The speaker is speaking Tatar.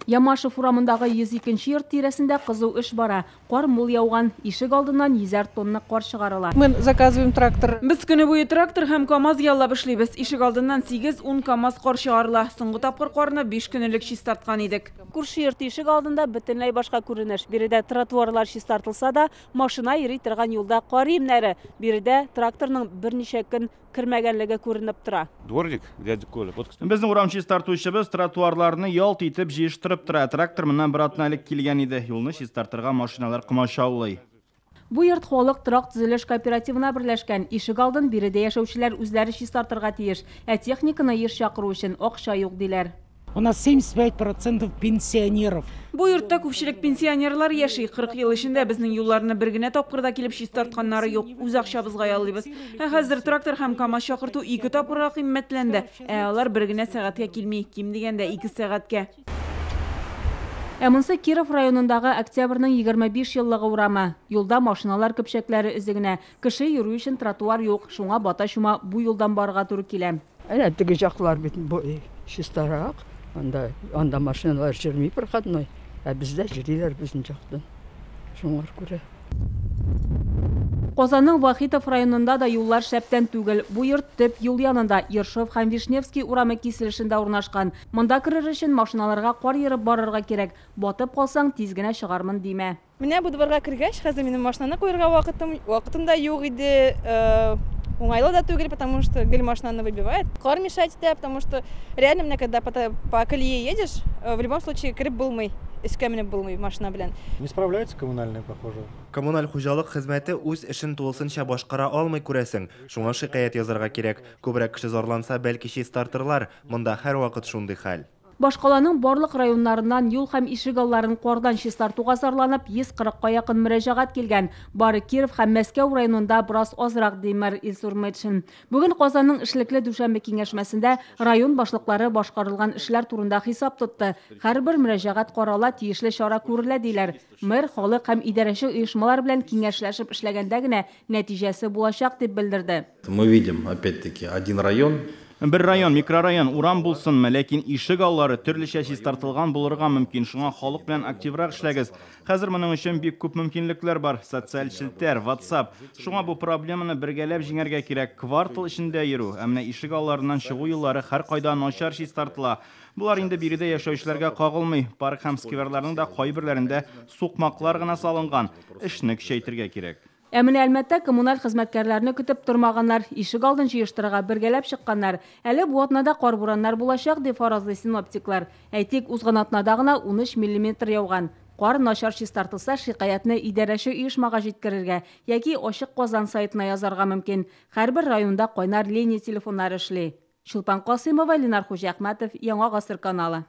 Ямашев урамындагы 102 нче йорт тирәсендә кызу эш бара. Кар мул яуган, ишек алдыннан йөзәр тонна кар чыгарыла. Мы заказываем трактор. Без көне буе трактор һәм КАМАЗ яллап эшлибез. Ишек алдыннан 8-10 КАМАЗ кар чыгарыла. Соңгы тапкыр карны 5 көн элек чистарткан идек. Күрше йорт ишек алдында бөтенләй башка күренеш. Биредә тротуарлар чистартылса да, машина йөри торган юлда кар өемнәре. Биредә тракторның берничә көн кермәгәнлеге күренеп тора. Дворник, дядя Коля. Вот, кстати. Безнең урам чистартучыбыз тротуарларны ялт итеп җыештырып тора. Трактор моннан бер атна элек килгән иде. Юлны чистартырга машиналар комачаулый. Бу йорт халык торак төзелеш кооперативына берләшкән. Ишек алдын биредә яшәүчеләр үзләре чистартырга тиеш. Ә техниканы еш чакыру өчен акча юк, диләр. У нас 75% пенсионеров. Бу йортта күпчелек пенсионерлар яши. 40 ел эчендә безнең юлларны бер генә тапкыр да килеп чистартканнары юк. Үз акчабызга яллыйбыз. Ә хәзер трактор һәм КАМАЗ чакырту 2 тапкырга кыйммәтләнде. Ә алар бер генә сәгатькә килми, ким дигәндә 2 сәгатькә. Ә монысы Киров районындагы Октябрьнең 25 еллыгы урамы. Юлда машиналар көпчәкләре эзе генә. Кеше йөрү өчен тротуар юк, шуңа бата-чума бу юлдан барырга туры килә. Әнә теге яклар бит бу чистарак. Анда машиналар йөрми проходной, ә бездә йөриләр безнең яктан. Шуңа күрә. Казанның Вахитов районында да юллар шәптән түгел. Бу йорт төп юл янында, Ершов һәм Вишневский урамы киселешендә урнашкан. Монда керер өчен машиналарга кар ерып барырга кирәк. Батып калсаң, тиз генә чыгармын димә. Менә бу дворга кергәч, хәзер минем машинаны куярга вакытым да юк иде. Уңайлы да түгел, потому что гел машинаны выбивает. Кар мешать итә, потому что реально менә когда по колее едешь, в любом случае кереп булмый, өскә менеп булмый машина белән. Не справляются коммунальные, похоже. Коммуналь хуҗалык хезмәте үз эшен тулысынча башкара алмый, күрәсең. Шуңа шикаять язарга кирәк. Күбрәк кеше зарланса, бәлки чистартырлар. Монда һәрвакыт шундый хәл. Башкаланың барлык районнарыннан юл һәм ишек алларын кардан чистартуга зарланып 140-ка якын мөрәҗәгать килгән. Бары Киров һәм Мәскәү районында бераз азрак, ди мэр Илсур Метшин. Бүген Казанның эшлекле дүшәмбе киңәшмәсендә район башлыклары башкарылган эшләр турында хисап тотты. Һәрбер мөрәҗәгать карала, тиешле чара күрелә, диләр. Мэр халык һәм идарәче оешмалар белән киңәшләшеп эшләгәндә генә нәтиҗәсе булачак, дип белдерде. Мы видим, опять-таки, один район. Бер район, микрорайон, урам булсынмы, ләкин ишек аллары төрлечә чистартылган булырга мөмкин. Шуңа халык белән активрак эшләгез. Хәзер моның өчен бик күп мөмкинлекләр бар. Социаль челтәр, WhatsApp. Шуңа бу проблеманы бергәләп җиңәргә кирәк. Квартал эчендә йөрү, ә менә ишек алларыннан чыгу юллары һәркайда начар чистартыла. Булар инде биредә яшәүчеләргә кагылмый. Парк һәм скверларның да кайберләрендә сукмаклар гына салынган. Эшне көчәйтергә кирәк. Ә менә Әлмәттә коммуналь хезмәткәрләрне көтеп тормаганнар, ишек алдын җыештырырга бергәләп чыкканнар. Әле бу атнада кар бураннар булачак, дип фаразлый синоптиклар. Әйтик, узган атнада гына 13 миллиметр яуган. Кар начар чистартылса, шикаятьне идарәче оешмага җиткерергә яки Ачык Казан сайтына язарга мөмкин. Һәрбер районда кайнар линия телефоннары эшли. Чулпан Касыймова, Ленар Хуҗиәхмәтов, Яңа Гасыр каналы.